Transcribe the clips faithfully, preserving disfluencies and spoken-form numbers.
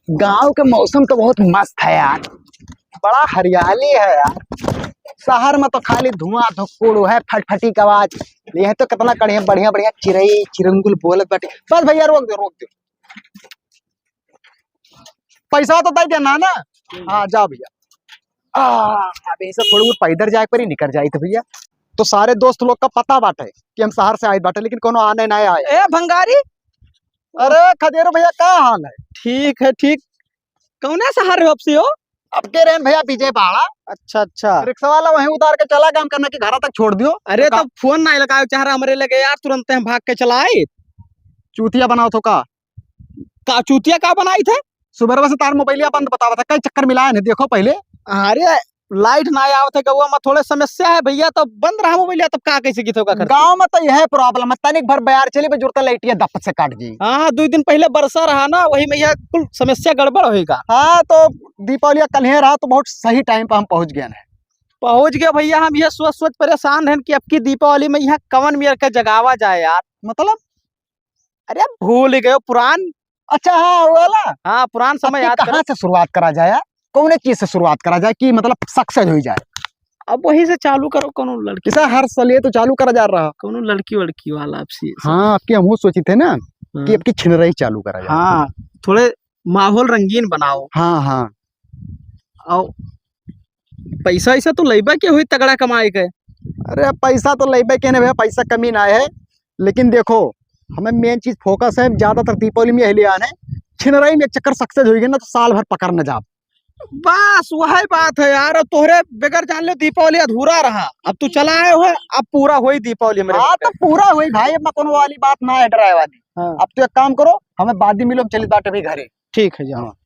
गांव के मौसम तो बहुत मस्त है यार, बड़ा हरियाली है यार। शहर में तो खाली धुआं धुक्कुड़ है, फटफटी की आवाज। ये तो कितना बढ़िया बढ़िया बढ़िया चिरई चिरंगुल बोलत बाटे। बस भैया, रोक दो, रोक दो। पैसा तो दे देना ना। हाँ, जा भैया। आ, अब ऐसे थोड़ी बहुत पैदल जाए परी, निकल जाए तो भैया। तो सारे दोस्त लोग का पता बाटे कि हम शहर से आए बाटे, लेकिन कोनो आने ना आए। ए भंगारी। अरे खदेरू भैया, का हाल है? ठीक है, ठीक। कौने शहर हो आपसे हो? अब के रहन भैया, विजय बाड़ा। अच्छा, अच्छा। रिक्शा वाला वहीं उतार के चला गया, हम कहना कि घरा तक छोड़ दियो। अरे तो तो का- फोन ना लगाओ चाह रहा हमरे लगे यार, तुरंत हम भाग के चला आए। चूतिया बनाओ तो का? का चूतिया का बनाई थे? सुबह से तार मोबाइलिया बंद बतावा था, कई चक्कर मिलाए हैं, देखो पहले। अरे लाइट ना आवत है गौवा में, थोड़े समस्या है भैया, तो बंद रहा मोबाइलिया, तब का कैसे की थे ओका करके? गाँव में तो यह प्रॉब्लम है, तनिक भर बयार चली बे जुरता लाइटिया दप से काट जी। हाँ, दो दिन पहले बरसा रहा ना, वही में यह कुल समस्या गड़बड़ होएगा। हाँ, तो दीपावली कल ही रहा तो बहुत सही टाइम पर हम पहुँच गए हैं। पहुँच गए भैया, हम यह सोच सोच परेशान हैं कि अब की दीपावली में यहाँ कवन मेर के जगावा जाए यार। मतलब? अरे भूल गए पुरान। अच्छा, हाँ, वो वाला। हाँ, पुरान समय अब याद कहाँ करो। से शुरुआत करा जाए यार? कौन चीज से शुरुआत करा जाए कि मतलब सक्सेस हो जाए? अब वही से चालू करो, कोनो लड़की। जैसा हर साल ये तो चालू करा जा रहा। कोनो लड़की वड़की वाला आपसे। हाँ, आपके हम सोची थे ना कि हाँ। आपकी छिनरई चालू करा जाए। हाँ, थोड़े माहौल रंगीन बनाओ। हाँ, हाँ। और पैसा ऐसा तो लेबे के हुई तगड़ा कमाए के। अरे पैसा तो लेबे के नहीं भैया, पैसा कमी ना है, लेकिन देखो हमें मेन चीज फोकस है, ज्यादातर दीपावली में यही ले आने, छिनराई में एक चक्कर सक्सेस होइगे ना तो साल भर पकड़ न जाब। बस वही बात है यार, तोहरे बगैर जान ले दीपावली अधूरा रहा, अब तू चला आए हो, अब पूरा होई दीपावली मेरे हाँ, घर पे। तो पूरा होई भाई, अब मैं कोनो वाली बात ना है डराए वाली। हाँ। अब तो एक काम करो, हमें बाद में मिलो, हम चली बाटे भी घरे। ठीक है, जाओ। हाँ।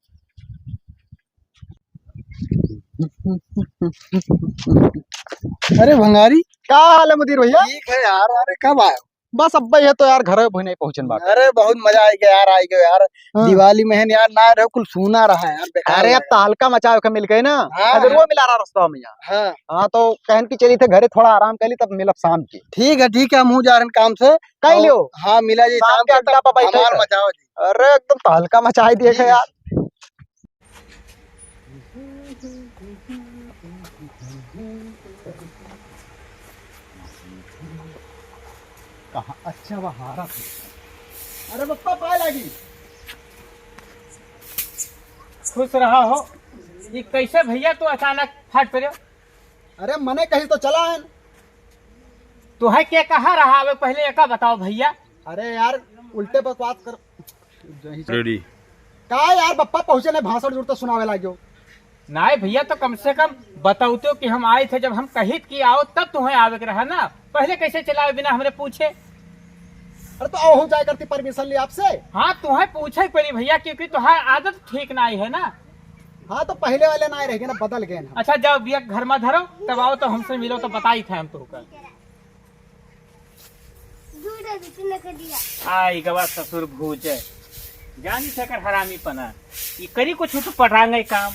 अरे भंगारी, का हाल है मुदीर भैया? ठीक है यार, अरे कब आए हो? बस अब ये तो यार घर भी नहीं पहुंचन बाटे। अरे बहुत मजा आइगा यार, आइगा यार। हाँ। दिवाली में है यार, ना रहो, कुल सूना रहा है यार, बेकार अरे अब लगा। तहलका मचावे के मिल गए ना, हाँ। अगर वो मिला रहा रास्ता में यार। हाँ। हाँ, तो कहन की चली थे घरे, थोड़ा आराम कर ली, तब मिलब शाम की। ठीक है, ठीक है, हम हूँ जा रहे हैं काम से। कह और लियो। हाँ, मिला जी, शाम शाम के के अड्डा पर बैठे हमार हैं। मचाओ जी। अरे एकदम तहलका मचाई दिए जी, थे जी। यार। कहाँ? अच्छा, वह हारा था। अरे बप्पा, पाए लागी। खुश रहा हो। ये कैसे भैया तू अचानक फाट पड़े? अरे मने कही तो चला है। तोहे के कहा रहा, अबे पहले एका बताओ भैया। अरे यार, उल्टे बकवास कर। यही सब। रेडी। का यार, बप्पा पहुँचे ने, भाषण जुड़ते सुनावे लाग्यो। नाहीं भैया, तो कम से कम बताओ तो कि हम आए थे, जब हम कहित कि आओ तब तुम्हें आवे के रहा ना, पहले कैसे चलावे बिना हमरे पूछे? अरे तो आओ, हो जाए करती परमिशन ली आपसे। हाँ, तुम्हें पूछे पड़ी भैया, क्योंकि तुम्हारी आदत ठीक नाहीं है ना। हाँ, तो पहले वाले नाहीं रह गए ना, बदल गए ना। अच्छा, जाओ बिया घर में धरो, तब आओ तो हमसे मिलो, तो बताई थे हम तुमका। आई गवा ससुर भूजे, जानी से कर हरामी पना, ई करी कुछ तो पटांगे काम।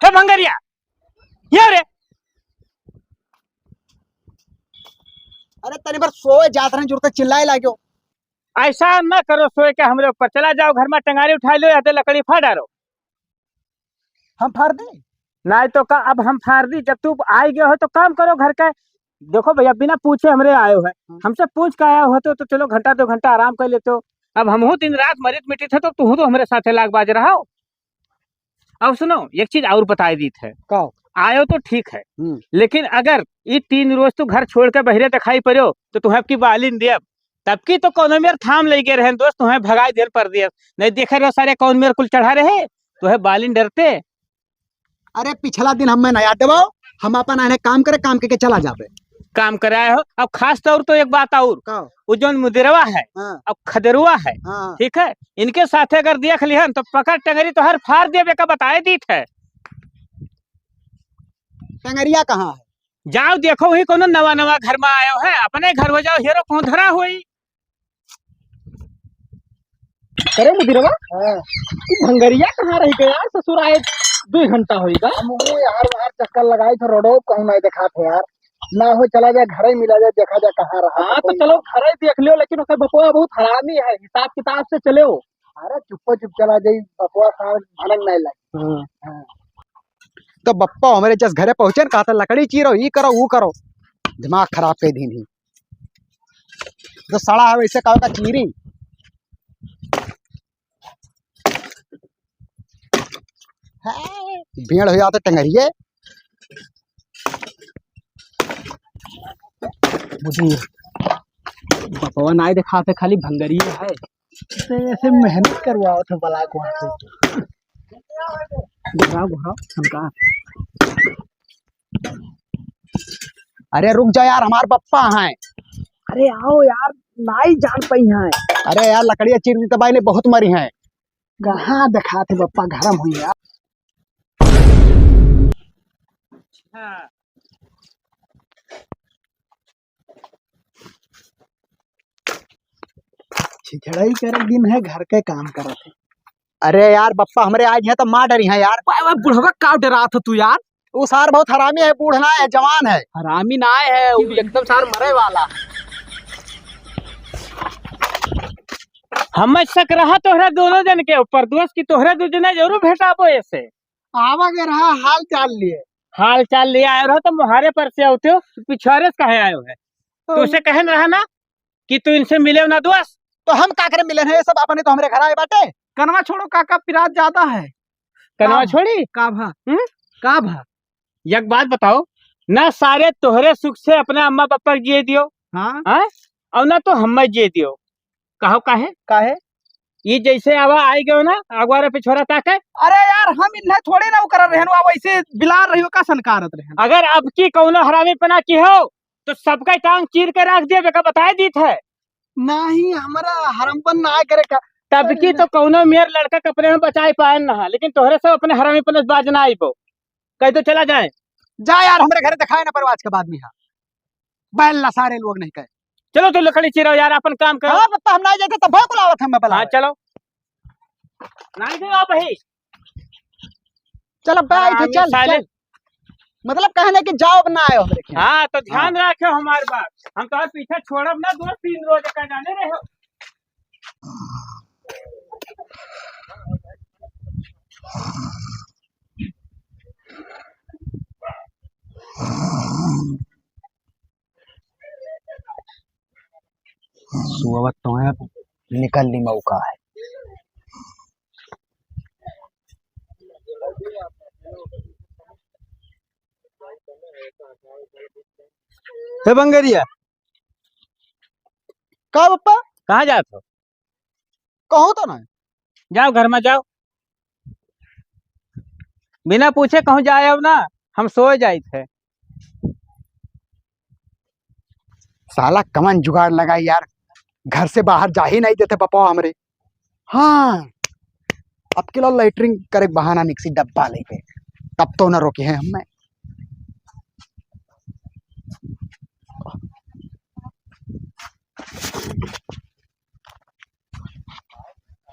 हे भंगरिया, ये रे। अरे तनी बार सोए जात रहे, जुरते चिल्लाए लाग्यो। ऐसा न करो, सोए के हमरे ऊपर। चला जाओ घर में टंगारी उठा लो, या तो लकड़ी फाड़ डालो। हम फाड़ दी? नाहीं तो का, अब हम फाड़ दी? जब तू आई गए हो तो काम करो घर का। देखो भैया, बिना पूछे हमरे आए हो है। हाँ। हमसे पूछ के आया हो तो, तो चलो घंटा दो घंटा आराम कर लेते हो। अब हमहू दिन रात मरित मिटित है तो तू तो हमरे साथे लाग बाज रहा हो। अब सुनो, एक चीज और बताई दीत है। का? आयो तो ठीक है, हम्म। लेकिन अगर ई तीन रोज तू घर छोड़ के बहरे दिखाई पड़ो तो तुम्हें आपकी बालिन देब। तब की तो कौनो मेर थाम ले गए रहन दोस्त, तुम्हें भगाई देर पर दिया। नहीं देखे रहो सारे कौन मेर कुल चढ़ा रहे, तो है बालिन डरते। अरे पिछला दिन हमें नया देबो, हम अपन आने काम करे, काम करके चला जाबे। काम करे आए हो। अब खास तौर तो एक बात और, का? वो जौन मुदिरवा है, हाँ। अब खदेरुआ है, हाँ। ठीक है, इनके साथे अगर देख लिहन तो पकड़ टंगरी तो हर फाड़ देबे का बताए दीत है। टंगरिया कहाँ है? जाओ देखो, वही कोनो नवा नवा घर में आयो है, अपने घर हो जाओ, हेरो कौन धरा होई। अरे मुदिरवा, हाँ। तू भंगरिया कहाँ रह गया यार? ससुर आए दो घंटा होइगा। हम वो यार, यार चक्कर लगाई थे रोडो, कहूँ नहीं देखा थे यार। ना हो, चला जाए, घरे मिला जाए, देखा जाए कहाँ रहा हाँ, तो तो कौन चलो, रहा। घरे देख लियो, लेकिन ओकर बपवा बहुत हरामी है, हिसाब किताब से चलो। अरे चुप्पो चुप चला जाई, बपवा सार भनक नहीं लागी। हाँ। हाँ। तो बप्पा हमरे जस घरे पहुँचे न, कहता लकड़ी चीरो, ई करो, ऊ करो, दिमाग खराब कर दीन ही। तो सड़ा है वैसे कहो का चीरी। हाँ, भेड़ हो जाते टंगरिए। मुझे बपवा नाई दिखाते, खाली भंगरिए है। तो ऐसे मेहनत करवाओ थे बला को। घुराओ, घुराओ, हमका। अरे रुक जा यार, हमार पप्पा हैं। अरे आओ यार, नाई जान पाई हैं। अरे यार, लकड़िया चीर दी तबाई ने बहुत मरी हैं। कहाँ दिखाते पप्पा, गरम हुई यार। छिछड़ाई करे दिन है, घर के काम करत है। अरे यार बप्पा, हमरे आज यहाँ तो मार डरी है यार। वाह, वाह, बुढ़वा का डरात है तू यार? वो सार बहुत हरामी है, बूढ़ ना है, जवान है। हरामी ना है, वो एकदम सार मरे वाला है। हमें शक रहा तोहरा दोनों जन के ऊपर, दोस्त की तोहरा दो जने जरूर भेटाबो ऐसे। आवा के रहा, हाल चाल लिए। हाल चाल लिए आए रहो तो मुहारे पर से आते हो, पिछवारे से काहे आए हो है? तो तो उसे कहे न रहा ना कि तू इनसे मिले ना दोस्त। तो हम का करे मिले हैं, ये सब अपने तो हमरे घर आए बाटे। कनवा छोड़ो काका, पिरात ज्यादा है। कनवा का भा? छोड़ी? का भा? हम्म? का भा? एक बात बताओ ना, सारे तोहरे सुख से अपने अम्मा पापा के जिए दियो, हाँ? हाँ? और ना तो हमें जिए दियो। कहो काहे? काहे? ये जैसे आवा आई गयो ना, अगवारा पिछोरा ताके। अरे यार, हम इन्हें थोड़े ना उकर रहन, अब ऐसे बिलार रहियो का सनकारत रहन। अगर अब की कौनो हरामी पना की हो, तो सबका टांग चीर के रख दिए, बेका बताए दीत है। नहीं, हमारा हरमपन ना करे का। तब की तो कौनो मेर लड़का के अपने में बचाए पाए ना, लेकिन तोहरे सब अपने हरामी पन से बाज ना आइबो। कह दो चला जाए। जा यार, हमरे घरे दिखाए ना परवाज के बाद में यहाँ। बैल ला सारे लोग नहीं कहे। चलो तो लकड़ी चीरो यार, अपन काम करो। हाँ पप्पा, हम ना जाते तब बुलावत हम बला। हाँ चलो। नहीं दे आप ही। चल अब बैठ, हाँ, चल, साले। चल। मतलब कहने कि जाओ, अब ना आयो हमरे खेत। हाँ, तो ध्यान हाँ। रखो हमारी बात। हम तो पीछे छोड़ब ना, दो तीन रोज का जाने रहे हो। सुअवत तो है, निकल ली मौका है। हे बंगरिया। का पप्पा? कहाँ जात हो? कहूँ तो नहीं। जाओ घर में जाओ, बिना पूछे कहूँ जाए अब ना, हम सोए जाइत है। साला कमन जुगाड़ लगाई यार, घर से बाहर जा ही नहीं देते पप्पा हमरे। हाँ, अब के लो लैट्रिन करे के बहाना निकसी डब्बा लेके, तब तो न रोके हैं हमें।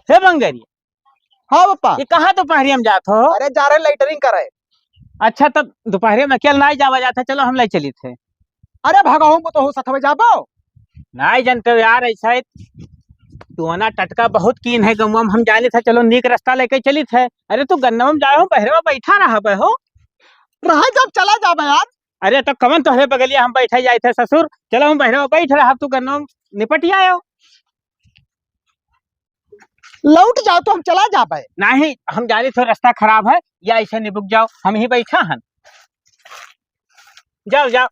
हे बंगरी, हाँ पप्पा। ये कहाँ दोपहरिया में जात हो? अरे जा रहे लैट्रिन करे। अच्छा, तब दोपहरिया में अकेल ना जावा जात है, चलो हम ले चली थे। अरे भगाओ, वो तो हो सथवे जाबो। नहीं जानते हो यार, ऐसा है, टोना टटका बहुत कीन है गौवा में, हम जाने थे, चलो नीक रास्ता लेके चली थे। अरे तू गन्नवा में जाए हो, बहरवा बैठा रहा बे हो। रहा जब चला जाबे यार। अरे तो कवन तोहरे बगलिया हम बैठे जाए थे ससुर, चलो हम बहरवा बैठ रहा, तू गन्नवा में निपट आयो। लौट जाओ तो हम चला जाबे। नहीं, हम जाने थोड़ा रास्ता खराब है, या ऐसे निबुक जाओ, हम ही बैठा हन। जाओ, जाओ।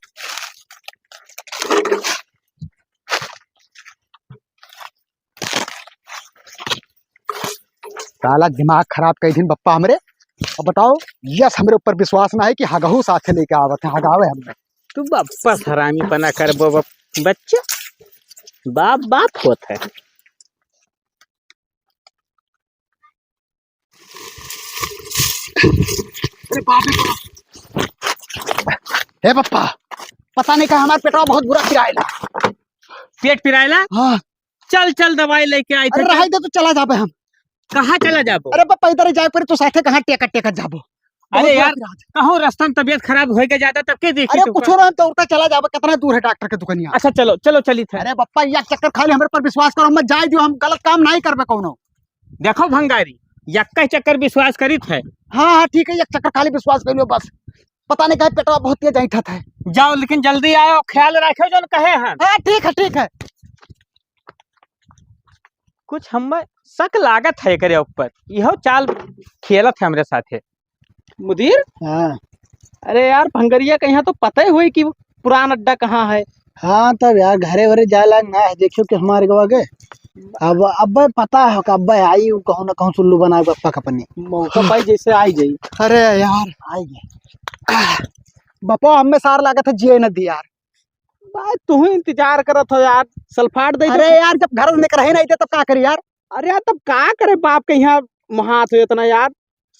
साला दिमाग खराब कई दिन बप्पा हमरे। अब बताओ, यस हमरे ऊपर विश्वास ना है कि हगहू साथे लेके आवत है, हगावे हमने। तू बप्पा हरामी पना करबो बप-, बच्चा, बाप बाप होत है। अरे बाप रे बाप। हे पप्पा, पता नहीं का हमार पेटवा बहुत बुरा पिराएला। पेट पिराएला? हाँ। चल, चल, दवाई लेके आई थे, अरे चल। रहाई दे, तू चला जाबे हम। कहाँ चला जाबो? अरे पप्पा, इधर ही जाए पड़ी, तू साथे कहाँ टेकत टेकत जाबो? अरे बहुत यार, बुरा फिर आज। कहूँ रास्ता में तबियत खराब होइ के जाता तब के देखी अरे तू कुछ कर? ना, हम तो उल्टा चला जाबे, कितना दूर है डॉक्टर के दुकनिया? अच्छा चलो, चलो चलित है। अरे पप्पा, एक चक्कर खाली हमरे पर विश्वास करो, हम जाए दियो, हम गलत काम नहीं करबे कौनो। देखो भंगारी, यक्का चक्कर विश्वास करित है। हाँ, हाँ, ठीक है, एक चक्कर खाली विश्वास कर लियो बस। पता नहीं काहे पेटवा बहुत तेज ऐंठत है। जाओ, लेकिन जल्दी आओ, ख्याल रखो जौन कहे हैं। हाँ, ठीक है, ठीक है। कुछ हमें शक लागत है एकरे ऊपर, इहो चाल खेलत है हमरे साथे। मुदीर? हाँ। अरे यार, भंगरिया के यहाँ तो पता ही होई कि पुरान अड्डा कहाँ है। हाँ, तब यार, घरे वरे जाए लायक ना है, देखियो कि हमारे गवा के। अब, अब पता है कि अब आई, उ कहूँ ना कहूँ सुल्लू बनाए बप्पा का पन्नी। मौका पाई जैसे आई जाई। अरे यार, आई गए। बप्पा, हमें सार लागत है जिए न दी यार। भाई, तू ही इंतजार करत हो यार, सल्फाट दे दे। अरे यार, जब घर में रहे नहीं थे, तब का करी यार? अरे यार, तब का करे, बाप के यहाँ महात हो इतना यार,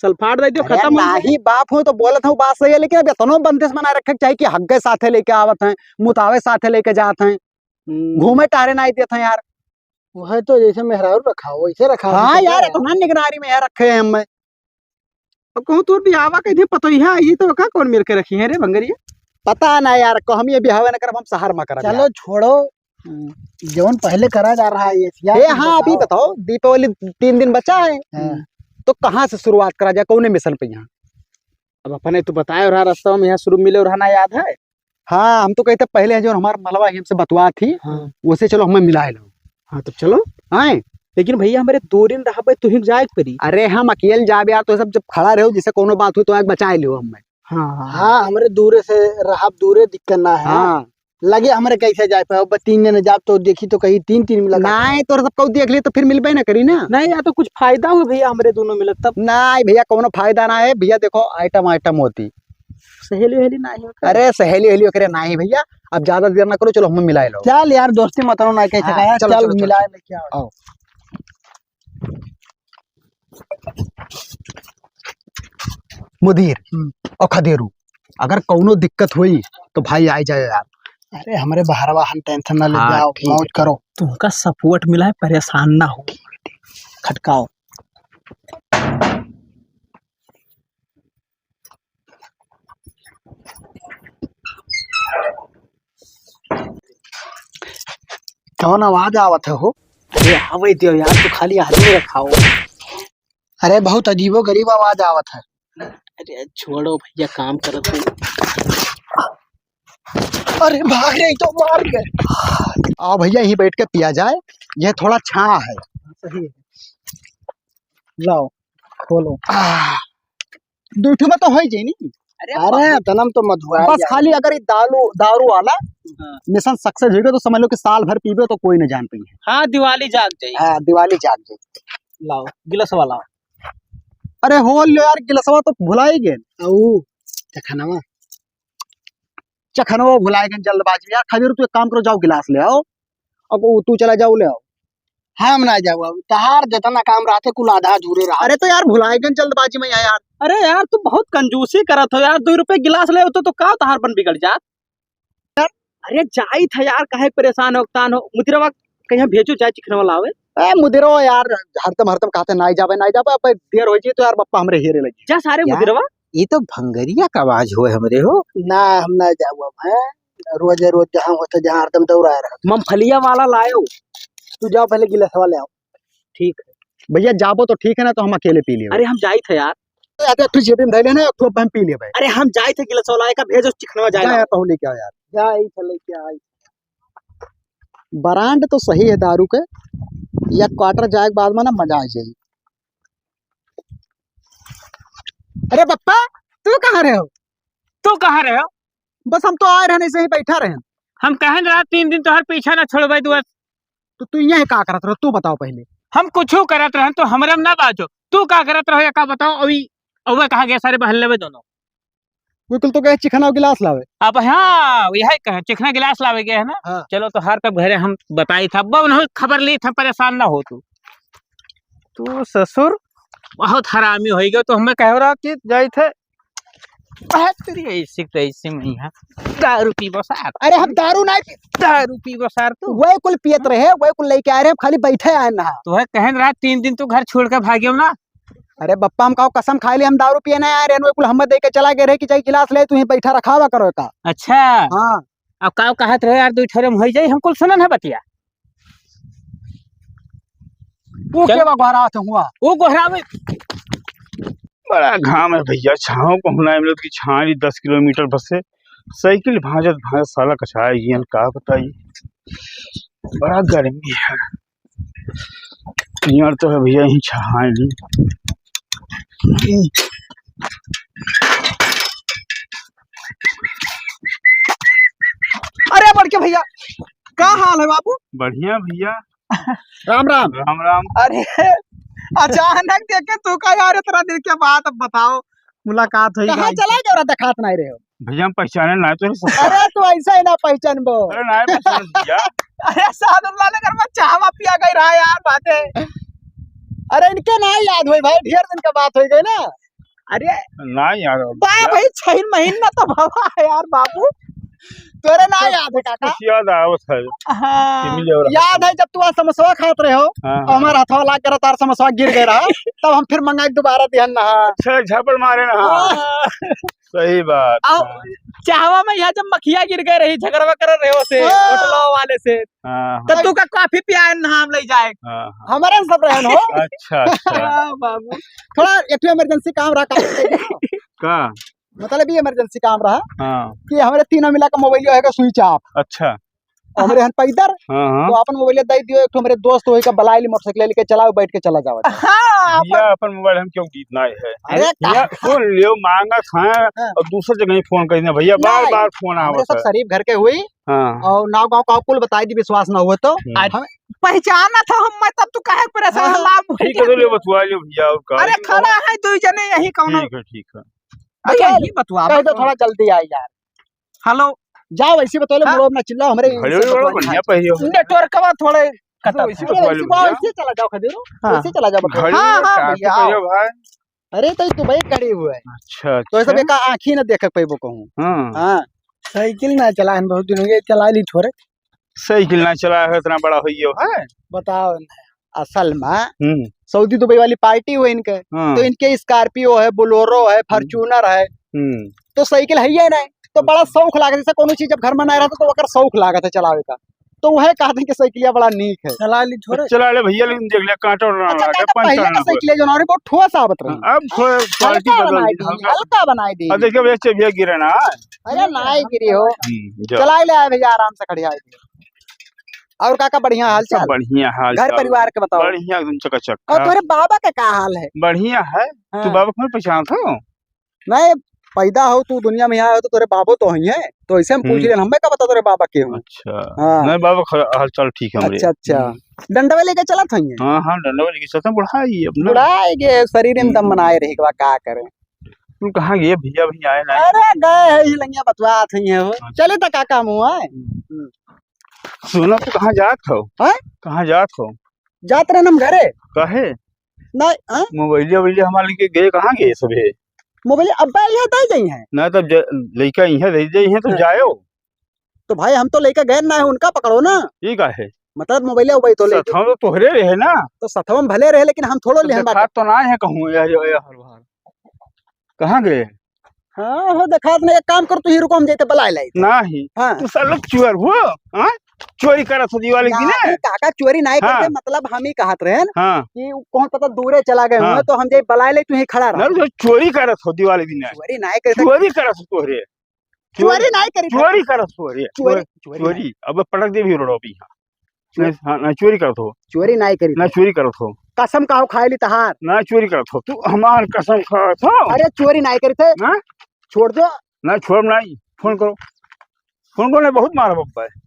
सल्फाट दे दियो, अरे खत्म हो जाए। नाही, बाप हो तो बोलत हूँ, बात सही है, लेकिन अब इतनो बंदिश बनाए रखे के चाहिए कि हग्गे साथे लेके आवत हैं, मुतावे साथे लेके जात हैं, हम्म। घूमे टहरे नहीं देत हैं यार। वह तो जैसे मेहरारू रखा हो, वैसे रखा हो, हाँ तो यार, क्या? इतना निगरानी में यार रखे हैं हमें। अब कहूँ तोर बियाहवा के दिन पतोहिया आई तो का कौन मेर के रखी है रे भंगरिया? पता ना यार, कहमी बियाहवा न करब, हम शहर में करब चलो यार। छोड़ो, हम्म। जौन पहले करा जा रहा है ये, या ए, तुम हाँ, अभी बताओ। बताओ, दीपावली तीन दिन बचा है, हाँ। तो कहाँ से शुरुआत करा जाए, कौने मिशन पे यहाँ? अब अपने तो बताए रहा, रास्ता में यहाँ शुरू मिले रहा ना, याद है? हाँ, हम तो कहते पहले है जो हमार मलवा ही हमसे बतवा थी, हाँ। उसे चलो हमें मिलाए लो। हाँ, तब चलो। आए? लेकिन भैया, हमरे दो दिन रहबे, तू ही जाए के पड़ी। अरे, हम अकेले जाबे यार, तो सब जब खड़ा रहो, जिसे कोनो बात हो तो आके बचाए लियो हमें। हाँ, हाँ। हाँ, हमरे दूरे से रहब, दूरे दिक्कत ना है। हाँ। लगे हमरे कैसे जाए पाए, बस तीन जने जाब तो देखी तो कहीं तीन तीन मिला। नहीं, तोर सब कहू देख लिए तो फिर मिलबे ना करी ना। नहीं, या तो कुछ फायदा हो भैया, हमरे दोनों मिलत तब। नहीं भैया, कोनो फायदा ना है भैया, देखो आइटम आइटम होती। सहेली वहेली ना है ओकर? अरे सहेली वहेली ओकरे ना है भैया, अब ज्यादा देर ना करो, चलो हमें मिलाए लो। चल यार, दोस्ती मत ना कैसे हाँ, कहा, चलो, चल चलो, चलो। मिलाए लेके आओ। आओ। मुदीर, हम्म। और खदेरू, अगर कौनो दिक्कत होई तो भाई आए जाए यार। अरे हमरे बहरवा हन, टेंशन ना ले, हाँ, जाओ, ठीक मौज है। करो। तुमका सपोर्ट मिला है, परेशान ना हो। खटकाओ। कौन आवाज आवत है हो? अरे आवे दियो यार, तू खाली आदमी रखाओ। अरे बहुत अजीबो गरीब आवाज आवत है। अरे छोड़ो भैया, काम करत है। अरे भाग रे, तो मार के। आओ भैया, यहीं बैठ के पिया जाए, यह थोड़ा छाँह है। सही है। लाओ, खोलो। आह। दू ठो में तो हो ही जाई नी। अरे अरे, बहुत। तनम तो मधुआ बस जाए। खाली अगर ये दारू, दारू वाला हाँ। मिशन सक्सेस हो गया तो समझ लो कि साल भर पीबे तो कोई न जान पाई। हाँ, दिवाली जाग जाई। हाँ, दिवाली जाग जाई। लाओ, गिलास वाला। अरे हो लो यार, गिलासवा तो भुला ही गए। औ, चखनवा। चखनवा भुला गए जल्दबाजी में। यार, खजूर, तू एक काम करो, जाओ गिलास ले आओ। अब वो तू चला जाओ, ले आओ। हम ना जाओ, अब तहार जितना काम रहते कुल आधा अधूरे रहा। अरे तो यार, भुलाए गए जल्दबाजी में यार। अरे यार, तू बहुत कंजूसी करत हो यार, दो रुपए गिलास ले तो, तो का तहार बन बिगड़ जात? अरे जाई था यार, काहे परेशान हो, तान हो, मुदिरवा कहीं भेजो जाए चिकनवा लावे। ए मुदिरवा यार, हरदम हरदम कहते नाई जाबे, नाई जाबे, अब देर हो जाए तो यार बप्पा हमरे हेरे लगी। जा सारे यार, मुदिरवा। ये तो भंगरिया का आवाज होए हमरे हो। ना, हम ना जाओ अब, हैं? रोजे रोज जहाँ होता, जहाँ हरदम दौड़ा रहा। मूंगफलिया वाला लायो। तू जाओ पहले गिलासवा ले आओ। ठीक है। भैया जाबो तो ठीक है ना, तो हम अकेले पी लेबे। अरे हम जाई थे यार। अरे तू जेबी में धर लेना, एक ठो हम पी लेबे। अरे हम जाई थे गिलासवा लाए का, भेजो चिकनवा जाए जा ना। यार, तू लेके आ यार। जा, यही से लेके आई। ब्रांड तो सही है दारू के, या क्वार्टर जाए के बाद में ना मजा आ जाई। अरे पप्पा, तू कहाँ रहे हो? तू कहाँ रहे हो? बस हम तो आए रहन, ऐसे ही बैठा रहन। हम कहन रहा तीन दिन तोहर पीछा ना छोड़बे दुआ। तो तू यहाँ का करत रहो, तू बताओ पहले। हम कुछू करत रहन तो हमरा में ना बाजो। तू का करत रहो या का बताओ? अभी अउवे कहाँ गए सारे बहन लेबे दोनों? वो कुल तो गए चिखना गिलास लावे। अब हाँ, यही कहे, चिखना गिलास लावे गए है ना? हाँ। चलो तो हर तब घरे हम बताई था, अब उन्होंने खबर ली था, परेशान ना हो तू। तू ससुर बहुत हरामी हो गयो, तो हमें कह रहा कि जाई थे। आ, तेरी ऐसी तैसी में यहाँ दारू पीबो सार। अरे हम दारू ना पी। दारू पीबो सार तू। वही कुल पियत रहे, वही कुल लेके आए रहे, हम खाली बैठे आए ना। तो है कहन रहा तीन दिन तू घर छोड़ के भाग्यो ना। अरे बप्पा, हम काऊ कसम खाए ली, हम दारू पिए ना आए रहे, कुल हम दे के चला गए रहे कि जाई गिलास ले, तू ही बैठा रखावा करो का। अच्छा। हाँ। अब काऊ कहत रहे यार, दुइ ठोरे में होइ जाई, हम कुल सुनन है बतिया। वो चल। के बा गोहरात हुआ? वो गोहरावे। बड़ा घाम है भइया, छाँव पहुना है, हम लोग की छाँव ही दस किलोमीटर बस है। साइकिल भाजत भाजत साला कछाए गयन, का बताई, बड़ा गर्मी है। यार तो है भइया, यहीं छाँव ली। अरे बड़के भइया, का हाल है बाबू? बढ़िया भइया। राम राम। राम राम। अरे, अचानक देखे तू का यार, इतना दिन के बाद, अब बताओ, मुलाकात हुई कहाँ भाई। चला गया, देखात नहीं रहे हो? भइया, हम पहचाने ना तो नहीं सकता। अरे, तू ऐसा ही ना पहचानबो। अरे, ना पहचान भइया। अरे, साधु लाल घर में चाहवा पिया गई रहा यार, बातें। अरे, इनके ना याद हुई भाई, ढेर दिन के बात हुई गई ना। अरे, ना यार, बा भइया। भाई, छह महीना तो भवा है यार बाबू, तोरे ना कुछ, याद है कुछ, काका? कुछ याद आवत है। हाँ, कि मिले और याद है जब तू आज समोसवा खात रहे हो, हाँ, और हाँ। हमारा हथवा लाग कर तार समोसवा गिर गए रहा, तब हम फिर मंगाई दोबारा दिहन ना। अच्छा, झापड़ मारे ना। हाँ। सही बात। और हाँ। चाहवा में यहाँ जब मखिया गिर गए रही, झगड़वा कर रहे हो से, हाँ। होटलवा वाले से, हाँ, तो हाँ। तू का कॉफी पियाए ना हम ले जाए। हाँ, हाँ। हमारे सब रहन हो। अच्छा, अच्छा। हाँ, बाबू। थोड़ा एक ठो इमरजेंसी काम रहा, काम कर दे। का? मतलब, ये इमरजेंसी काम रहा हाँ। कि हमरे तीनों मिला के मोबाइल जो है switch off। अच्छा। और हमरे हन पैदर, हाँ, हाँ। तो अपन मोबाइल दे दियो, एक ठो हमरे दोस्त होई का बलाइली मोटरसाइकिल लेके चलाओ, बैठ के चला जाओ। हाँ, भइया, अपन अपन मोबाइल हम क्यों दीत ना है? अरे, भइया, का? सुन लियो, मांगत हैं हाँ। और दूसर जगह ही फोन करी ना भइया, बार नहीं, बार फोन हमरे आवत सब है। शरीफ घर के हुई हाँ। और नाव गाँव का कुल बताई दी, विश्वास ना हुआ तो। हम्म। आज हम पहचाना था हम, मैं तब तू काहे परेशान हाँ। लाभ ठीक है, तो ले बतवा लियो भइया, और का अरे, है? खड़ा है दुइ जने यही कौनो। ठीक है, ठीक है। भइया, अच्छा, यही बतवा, कह दो, बतवा। थोड़ा जल्दी आई यार। हेलो। जाओ, ऐसे बतवा लो, हाँ। मुड़ो ना चिल्लाओ, हमरे घड़ी इनसे उड़ी बड़ो बतवा बढ़िया ली। पहिरे हो। नेटवर्कवा थोड़े कटा तो ऐसे था। बतवा लो ऐसे, भइया। ऐसे चला जाओ, खदेरो। हाँ। ऐसे चला जाओ, बतवा। घड़ी हाँ, उड़ी हाँ, काट भइया, के आओ। पहिरे हो भाई। अरे, तो, तो भाई कड़ी हुआ है। अच्छा, तो ऐसे अच्छा। बेका आँखी ना देख पाइबो कहूँ। हाँ। हाँ। साइकिल ना चलाएन, बहुत दिन हो गए, चला ली थोड़े। साइकिल ना चलाए हो, इतना बड़ा हो गयो है। बताओ ना। असल में हम्म। सऊदी दुबई वाली पार्टी हुई इनके, हाँ। तो इनके Scorpio है, Bolero है, हम्म। Fortuner है, हम्म। तो साइकिल है ही नहीं, तो बड़ा शौक लागत है, जैसे कोनो चीज जब घर में ना रहता तो ओकर शौक लागत है चलावे का, तो वह कहते हैं कि साइकिलिया बड़ा नीक है। चला ली थोड़े। चला ले भइया, लेकिन देख ले, कांटा ना अच्छा, लागे, कांटा पंचर पहले ना का होए। साइकिलिया जो ना रही, बहुत ठोस आवत रही। अब थोड़ा क्वालिटी हल्का बदल बनाई दी, दी, हल्का। हल्का बनाई दी। अब देखिए भइया, चबिया गिरे ना। अरे नाई गिरी हो। हम्म, जाओ। चला ले आए भइया, आराम से खड़िया है। और काका, बढ़िया हाल सब चाल? बढ़िया हाल घर चाल। परिवार के बताओ। बढ़िया, एकदम चकाचक। और हाँ। तोरे बाबा के का हाल है? बढ़िया है। हाँ। तू बाबा को नहीं पहचानत हो? नहीं, पैदा हो तू दुनिया में आए हो तो तोरे बाबो तो ही है, तो ऐसे हम पूछ हम्म। लेन, हमें का पता तोरे बाबा के हो? अच्छा। हाँ। नहीं बाबा, ख-, हाल चाल ठीक है हमरे। अच्छा, अच्छा। हम्म। डंडवा लेके चलत हई है? हाँ, हाँ, डंडवा लेके चलत हैं, बुढ़ा ही अपना। बुढ़ा ही गए, शरीर में दम हम्म। बनाए रहे, का करे? तू कहाँ गए भइया, भइया आए ना? अरे गए है, ये लंगिया बतवात हई है हो। अच्छा। चले तो काका मुँह आए। हम्म। सुना, तू कहाँ जात हो? हैं? कहाँ जात हो? जात रहन हम घरे। काहे? नहीं, हाँ? मोबाइलिया, मोबाइलिया हमारे लेके गए, कहाँ गए सबे? मोबाइल अब्बा यहाँ दे जाई हैं। ना, तब ज-, लइका यहाँ दे जाई हैं, तो हाँ। जायो। तो भाई, हम तो लइका गए ना है, उनका पकड़ो ना। ये का है? मतलब, मोबाइलिया उबाइल तो लेके सथवा तो तोहरे रहे ना। तो सथवा में भले रहे, लेकिन हम थोड़ो तो लेहन देखात बाटे। तो ना है कहूँ, यार, यार, यार, हर बार। कहाँ गए? हाँ, हो, देखात नहीं, एक काम कर, तू ही रुको, हम जाते बलाए लाई। नहीं। हाँ। तू साला चोर हो, हाँ? चोरी करत हो दिवाली के दिन? नहीं, काका, चोरी नहीं हाँ। करते, मतलब हम ही कहत रहन हाँ। कि उ कौन पता दूरे चला गए हाँ। हुए, तो हम जाई बलाए लाई, तू ही खड़ा रहा। ना, तो चोरी करत हो दिवाली दिन। चोरी नहीं करते। चोरी करत हो तोहरे। चोरी नहीं करी था। चोरी करत हो रे। चोरी, चोरी चोरी। नहीं। अब पटक दे भी रोड पे यहाँ। चोरी। नहीं, हाँ, नहीं, चोरी करत हो। चोरी नहीं करी ना, था। चोरी करत हो। कसम काहो खाए ली तहार? ना, चोरी करत हो। तू हमार कसम खात हो। अरे, चोरी नहीं करी थे। हाँ? छोड़ दो। ना, छोड़ नहीं। फोन करो। फोन करो, नहीं, बहुत मारब अब्बे।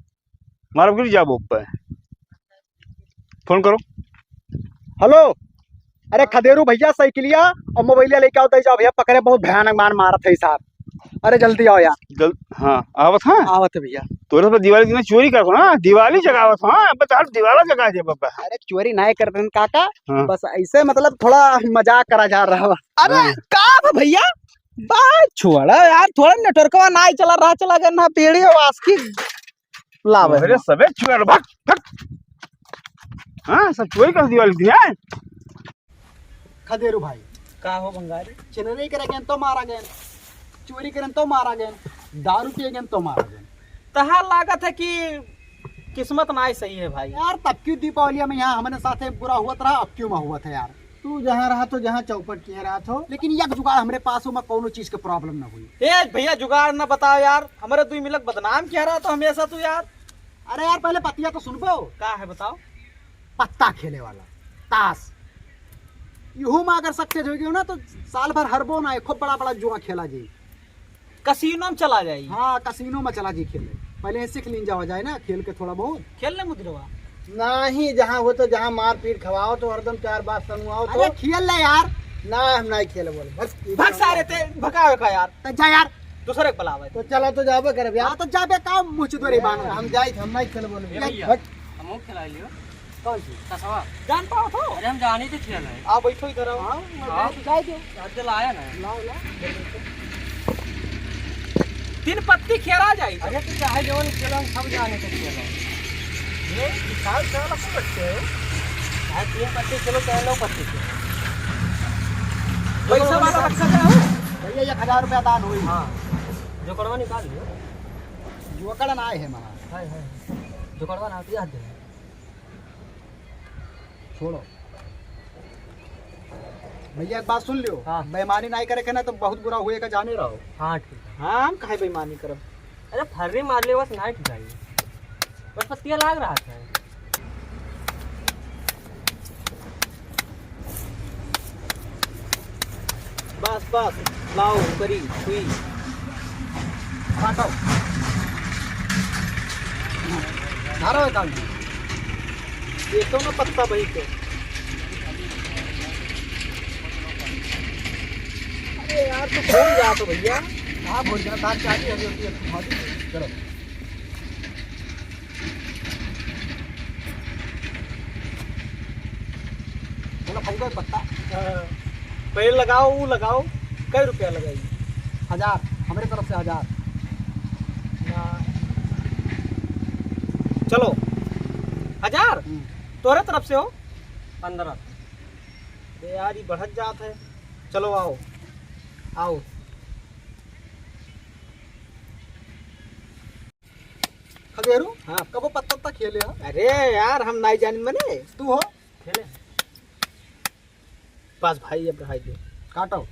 मारब गिर जाब अब्बे। फोन करो। हेलो, अरे खदेरू भइया, साइकिलिया और मोबाइलिया लेके आओ, दे जाओ भइया, पकड़े बहुत भयानक मार मारत है साहब। अरे जल्दी आओ यार। जल-, हाँ, आवत है। आवत है भइया। तोरे पे दिवाली दिन चोरी करत हो ना, दिवाली जगावत हो, हाँ, अब तो हर दिवाला जगा दे बाबा। अरे चोरी नाय करत हन काका, हाँ। बस ऐसे मतलब थोड़ा मजाक करा जा रहा है। अरे हाँ। का बा भइया, बात छोड़ा यार, थोड़ा नेटवर्कवा नाय चला रहा, चला गया ना, पेड़े वास की लावे अरे है। सबे चोर, भाग, भाग। हाँ, सब चोरी कर दिवाली दिन है। खदेरू भाई, का हो बंगाली? छिनरी करे गेन तो मारा गेन, चोरी करे तो मारा गेन, दारू पिए गेन तो मारा गेन। तहार लागत है कि किस्मत नाई सही है भाई। यार, तब क्यों दीपावली में यहाँ हमने साथे बुरा हुआ रहा, अब क्यों मैं हुआ था यार? तू जहाँ रहा तो, जहाँ चौपट किए रहा तो। लेकिन एक जुगाड़ हमरे पास हो, मैं कौनो चीज के problem ना हुई। ए भैया, जुगाड़ ना बताओ यार, हमरे दुई मिलक बदनाम किया रहा तो हमेशा तू यार। अरे यार, पहले पतिया तो सुनबो। का है बताओ? पत्ता खेले वाला, ताश। इहू में अगर success हो गयो ना तो साल भर हरबो ना, खूब बड़ा बड़ा जुआ खेला जी। कसीनो में चला जाई। हाँ, कसीनो में चला जी खेले। पहले सीख लीन जावा जाए ना खेल के थोड़ा बहुत। खेल ले मुद्रवा। नहीं, जहाँ हो तो जहाँ मार पीट खवाओ तो हरदम चार बात सनुआओ तो। अरे खेल ले यार। ना, हम नहीं खेले बोले। भग, भग सारे ते, भगावे का यार। तो जा यार। दूसरे के बुलावे। तो चला तो जाबे करब यार। हाँ, तो जाबे का मुँह चुदोरी बांध। हम जाई, हम नहीं खेले बोले। ए भैया, भग। हमहू खेला लियो। कौन सी? कसवा। जान पाओ तो? अरे हम जानी तो खेल है। आओ बैठो इधर आओ। हाँ, मैं हाँ। बैठ जाए दो। आज चल आया ना। लाओ, लाओ। तीन पत्ती खेला जाए। अरे तू चाहे जवन खेलो, हम सब जाने तो खेल है। ये विशाल चावल को रखते हो? चाहे तीन पत्ती खेलो, चाहे नौ पत्ती खेलो। पैसा वाला रखा जाए हो? भैया, एक हजार रुपया दान हुई। हाँ। जोकड़वा निकाल लियो। जोकड़ ना है महा। है, है। जोकड़वा ना, तो याद दे। छोड़ो। भैया, एक बात सुन लियो। हाँ। बेईमानी नाई करे के ना, तो बहुत बुरा हुए का जाने रहो। हाँ, ठीक है। हाँ, हम काहे बेईमानी करब? अरे, फर्री मार ले, बस नाई ठुकाई। बस पत्तिया लाग रहा था। बस, बस, लाओ, ऊपरी, हुई। काटो। धारो है काट। ये तो ना पत्ता भाई के। अरे यार, तू भूल जा तो भैया। हाँ, भूल जा, तार चाबी है जो कि, हाँ जी, चलो। बोला, फंस गए पत्ता। हाँ। पहले लगाओ, वो लगाओ। कै रुपया लगाई? हजार, हमरे तरफ से हजार। ना। चलो, हजार? हम्म। तोहरे तरफ से हो? पन्द्रह। अरे यार, ये बढ़त जात है। चलो, आओ, आओ। खदेरू, हाँ। कबो पत्ता उत्ता खेले हो? अरे यार, हम नाई जानी मने। तू हो? खेले। बस भाई, अब रहाई दे। काटो।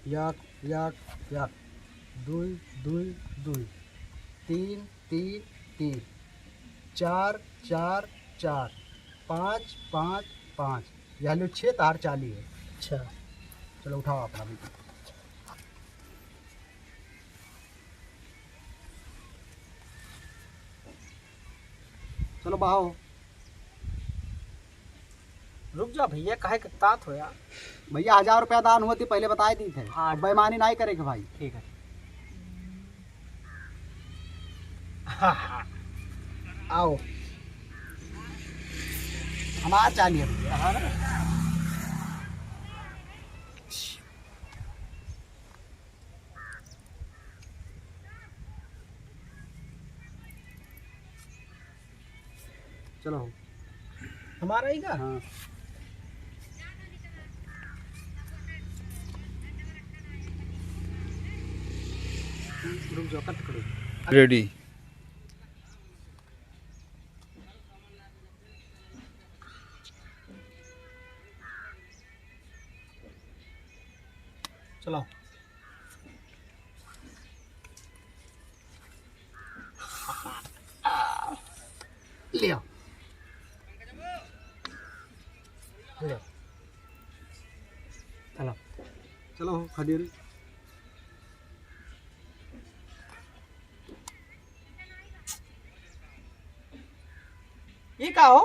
याक, याक, याक। दुई, दुई, दुई। तीन, तीन, तीन। चार, चार, चार। पाँच, पाँच, पाँच। यह लो छः, तार चाली है। अच्छा। चलो, उठाओ अपना भी। चलो बहाओ। रुक जा भैया, काहे के तात हो यार? भैया, हजार रुपया दान हुआ थी, पहले बताए दी थे। हाँ। अब बेईमानी नाई करे के भाई। ठीक है। आओ। हमार चाली है भैया। हाँ ना? चलो। हमारा ही का? हाँ। रुक जाओ, कट करो। Ready। चलो। लियो। लियो। चलो। चलो, खदेरी। ये का हो?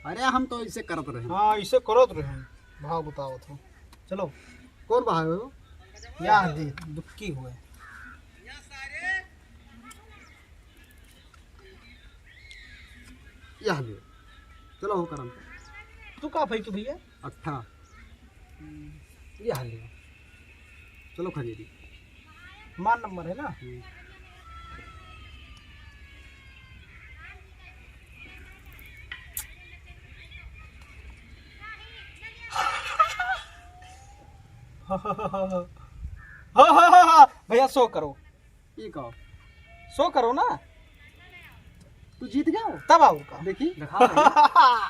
अरे, हम तो इसे करत रहे। हाँ, इसे करत रहे। भाव बताओ तो। चलो। कौन भाव हो? या दे, दुक्की हुए। यह लियो। चलो हो करम। तू का भाई तू भैया? अट्ठा। हम्म, यह लियो। चलो खरीदी। मान नंबर है ना? हम्म। हो, हो, हो, हो। भैया, शो करो। ई का? शो करो ना। तू जीत गया हो? तब और का? देखी। दिखाओ भैया।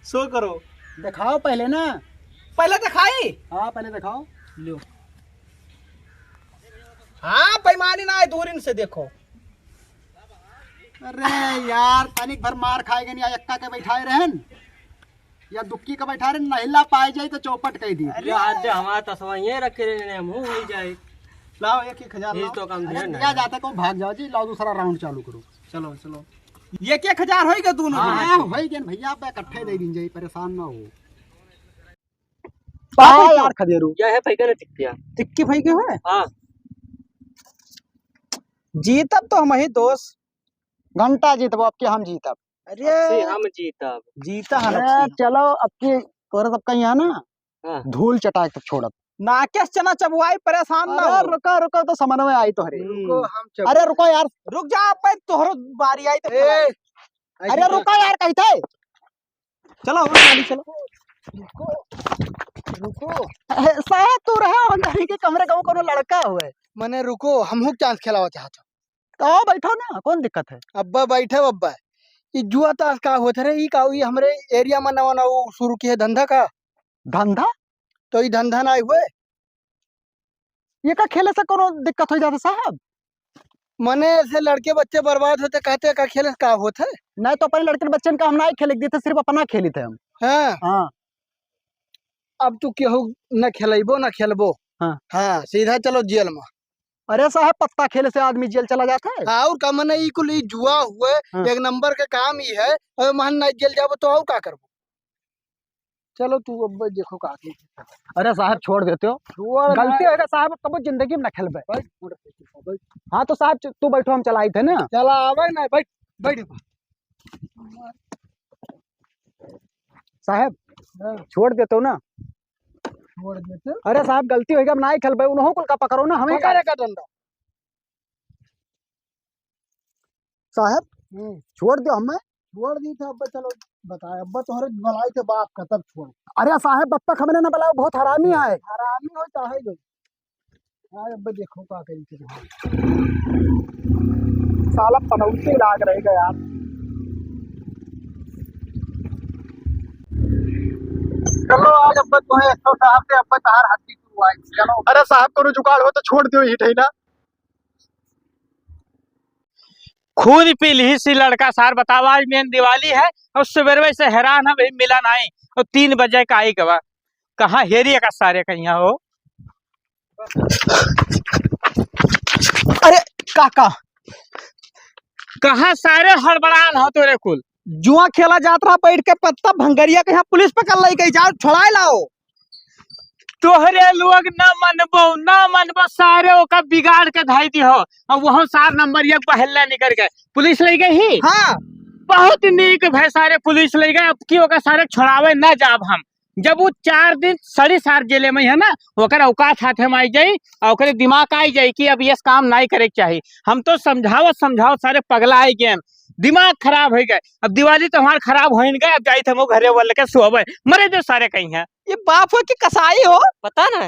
शो करो। दिखाओ पहले ना। पहले दिखाई? हाँ, पहले दिखाओ। लो। हाँ, बेईमानी ना है, दूरिन से देखो। अरे यार, तनिक भर मार खाए गए, या एक्का के बैठाए रहन, या दुक्की के बैठाए रहन, नहीं ला पाए जाई तो चौपट कह दी। अरे आज हमारा तसवा ये रखे रहने, हम हो ही जाए। लाओ, एक एक हजार ये लाओ। तो काम अरे दिया ना। दिया जाता को भाग जाओ जी, लाओ दूसरा राउंड चालू करो। चलो, चलो। एक एक हजार होई गए दोनों हाँ, जने। हाँ, होई गए भैया, आप इकट्ठे दे दीन जाई, परेशान ना हो। पापा हाँ क्या? यार खदेरू। यह है फेंके ना टिक्किया। टिक्की फेंके हुए? हाँ। जीतब तो हम ही दोस्त। घंटा जीतब, अब की हम जीतब। अरे। अब से हम जीतब। जीता है अरे, अब से। चलो, अब की तोरे सबका यहाँ ना हाँ। धूल चटाए तक छोड़ब। नाकेश चना चबुआई, परेशान ना अरे, हो। रुका, रुका, तो समन्वय आई तोहरे। रुको, हम चबुआई। अरे, रुको यार। रुक जा, अब तोहरो बारी आई तो ए, खिलाई। अरे, रुका यार, कहते। चलो, हो, गाड़ी चलो। रुको, रुको। ए, साहब, तू रहा अंदर ही के कमरे का, वो कोनो लड़का हुए। मने रुको, हमहू के चांस खेलावा चाहत हो। तो आओ, बैठो ना, कौन दिक्कत है? अब्बा, बैठो अब्बा। ई जुआ ताश का होत रे? ई का, ई हमरे एरिया में नवा नवा शुरू किहे धंधा का? धंधा? तो ई धंधा ना हुए? ये का खेले से कोनो दिक्कत हो जाता साहब? मने ऐसे लड़के बच्चे बर्बाद होते, कहते का खेले से का होत है? नहीं तो अपने लड़के बच्चन का हम ना ही खेले देते, सिर्फ अपना खेली थे हम। हाँ। हाँ। अब तू केहू न खेलैबो, न खेलबो। हाँ। हाँ, सीधा चलो जेल में। अरे साहब, पत्ता खेले से आदमी जेल चला जाता है? हाँ, और का मने ई कुल ई जुआ हुए, हाँ। एक नंबर के काम ई है। अरे महन ना जेल जाबो तो और का करबो? चलो तू अब देखो का के। अरे साहब, छोड़ देते हो। छोड़ गलती ना। होगा साहब, अब कबो जिंदगी में ना खेलबे। बैठ, छोड़ दे, बैठ। हाँ तो साहब, तू बैठो, हम चलाई थे ना। चला आवे ना, बैठ, बैठ। साहब, हाँ। छोड़ देते हो ना। छोड़ देते। अरे साहब, गलती हो गया, अब ना ही खेलबे, उन्हों कुल का पकड़ो ना, हमें पकड़े का? का डंडा। साहब, हम्म। छोड़ दो हमें। छोड़ दी थे, अब्बा चलो बताए, अब्बा तोहरे बुलाई थे बाप का, तब छोड़। अरे साहब, बाप का हमने ना बुलाओ, बहुत हरामी है। हरामी हो चाहे जो। आज अब्बा देखो का करी थे। साला पनौती लाग रहेगा यार। चलो आज अब्बा तुम्हें एक सौ साहब से अब्बा तहार हड्डी टूटवाई। चलो। अरे साहब, कोनो जुगाड़ हो तो छोड़ दियो ये ठैना। खून पी लिहिस ई लड़का सार, बतावा, आज मेन दिवाली है और सुबेरवे से हैरान है भाई, मिला नाई और तीन बजे का आई गवा, कहाँ हेरी का सारे कहिया हो। अरे काका, कहाँ सारे हड़बड़ान हो तोरे कुल? जुआ खेला जात रहा बैठ के पत्ता भंगरिया के, यहाँ पुलिस पकड़ लई गई, जाओ छोड़ाए लाओ। तोहरे लोग ना मनबो, ना मनबो, सारे ओका बिगाड़ के धाई दी हो। अब वहाँ सार नंबर एक बहल्ला निकल गए, पुलिस ले गई ही। हाँ। बहुत नीक भय सारे पुलिस ले गए, अब की ओका सारे छोड़ावे ना जाब हम। जब वो चार दिन सड़ी सार जेले में है ना, ओकर औकात हाथे में आई जाई और ओकरे दिमाग आई जाई कि अब ये काम नाई करे के चाही। हम तो समझावत समझावत सारे पगला आई गए, दिमाग खराब हो गए। अब दिवाली तो हमार खराब हो गए, अब जाई थे हम घरे वाले के सोवे, मरे दो सारे कहीं है। ये बाप हो कि कसाई हो? पता ना।